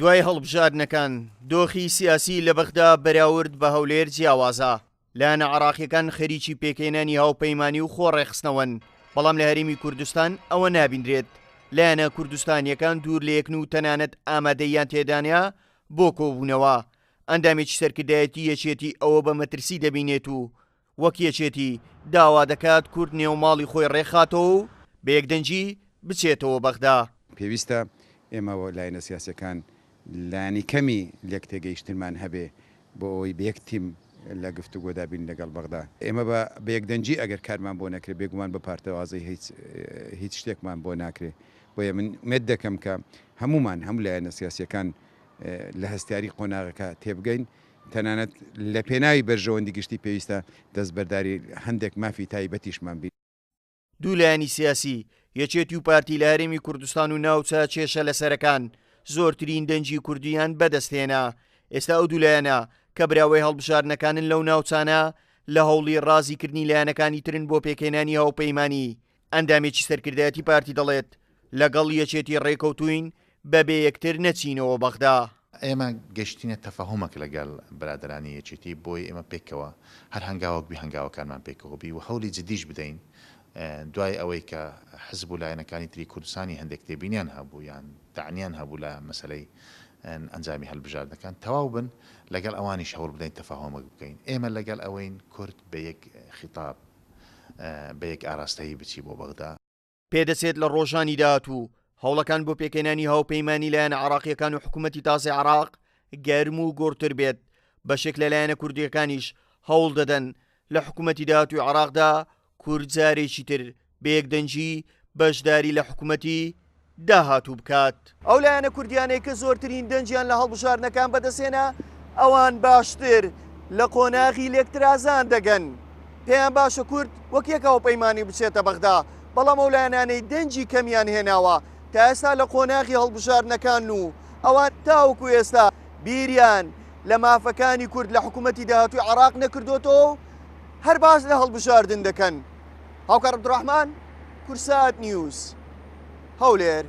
دوای هەڵبژاردنەکان، دۆخی سیاسی لە بەغدا بەراورد بە هەولێر جیاوازە. لایەنە عێراقییەکان خەریکی پێکهێنانی هاوپەیمانی و خۆڕێکخستنەوەن، بەڵام لە هەرێمی کوردستان ئەوە نابینرێت. لایەنە کوردستانییەکان دوور لە یەکن و تەنانەت ئامادەییان تێدانیە بۆ کۆبوونەوە. ئەندامێکی سەرکردایەتی یەکێتی ئەوە بە مەترسی دەبینێت و وەک یەکێتی داوا دەکات کورد نێو ماڵی خۆی ڕێکخاتەوە و بە یەکدەنگی بچێتەوە بەغدا. پێویستە ئێمە و لایەنە سیاسیەکان لانی کەمی لێکتێگەیشتنمان هەبێ بۆ ئەوەی بە یەک تیم لە گفتوگۆدا بین لەگەڵ بەغدا. ئێمە بە بە یەکدەنگی ئەگەر کارمان بۆ نەکرێ بێگومان بە پارتەوازەی هیچ هیچ شتێکمان بۆ ناکرێ. بۆیە من ئومێد دەکەم کە هەموومان هەموو لایەنە سیاسیەکان لە هەستیاری قۆناغەکە تێبگەین. تەنانەت لە پێناوی بەرژەوەندی گشتی پێویستە دەستبەرداری هەندێک مافی تایبەتیشمان بین. دوو لایەنی سیاسی، یەکێتی و پارتی لە هەرێمی کوردستان و ناوچە کێشە لەسەرەکان، زۆرترین دەنگی کوردییان بەدەستهێنا. ئێستا ئەو دوو لایەنە کە براوەی هەڵبژاردنەکانن لەو ناوچانە، لە هەوڵی ڕازیکردنی لایەنەکانی ترن بۆ پێکهێنانی هاوپەیمانی. ئەندامێکی سەرکردایەتی پارتی دەڵێت، لەگەڵ یەکێتی ڕێکەوتووین بەبێ یەکتر نەچینەوە بەغدا. ئێمە گەشتینە تەفاهومەک لەگەڵ برادەرانی یەکێتی بۆی ئێمە پێکەوە هەر هەنگاوەک بی هەنگاوەکانمان پێکەوە بی و هەولی جدیش بدەین دوای ئەوەی کە حزب و لایەنەکانی تری کوردستانی هەندێک تێبینیان هەبوو یان تەعنیان هەبوو لە مەسەلەی ئەنجامی هەلبژاردنەکان تەواو بن لەگەڵ ئەوانیش هەوڵ بدەین تەفاهومەک بکەین ئێمە لەگەڵ ئەوەین کورد بە یەک خیتاب بە یەک ئاراستەیی بچی بۆ بەغدا. پێدەچێت لە ڕۆژانی داهاتوو هەوڵەکان بۆ پێکهێنانی هاوپەیمانی لایەنە عێراقییەکان و حکوومەتی تازەی عێراق گەرم و گوڕتر بێت، بەشێک لە لایەنە کوردییەکانیش هەوڵ دەدەن لە حکوومەتی داهاتووی عێراقدا کورد جارێکی تر بە یەکدەنگی بەشداری لە حکوومەتی داهاتوو بکات. ئەو لایەنە کوردییانەی کە زۆرترین دەنگیان لە هەڵبژاردنەکان بەدەستهێنا، ئەوان باشتر لە قۆناغی لێکترازان دەگەن. پێیان باشە کورد وەک یەک هاوپەیمانی بچێتە بەغدا، بەڵام ئەو لایەنانەی دەنگی کەمیان هێناوە تا ئێستا لە قۆناغی هەڵبژاردنەکانن و ئەوان تاوەکو ئێستا بیریان لە مافەکانی کورد لە حکوومەتی داهاتووی عێراق نەکردۆتەوە و هەر باس لە هەڵبژاردن دەکەن. هاوکار عەبدولڕەحمان، کوردسات نیوز، هەولێر.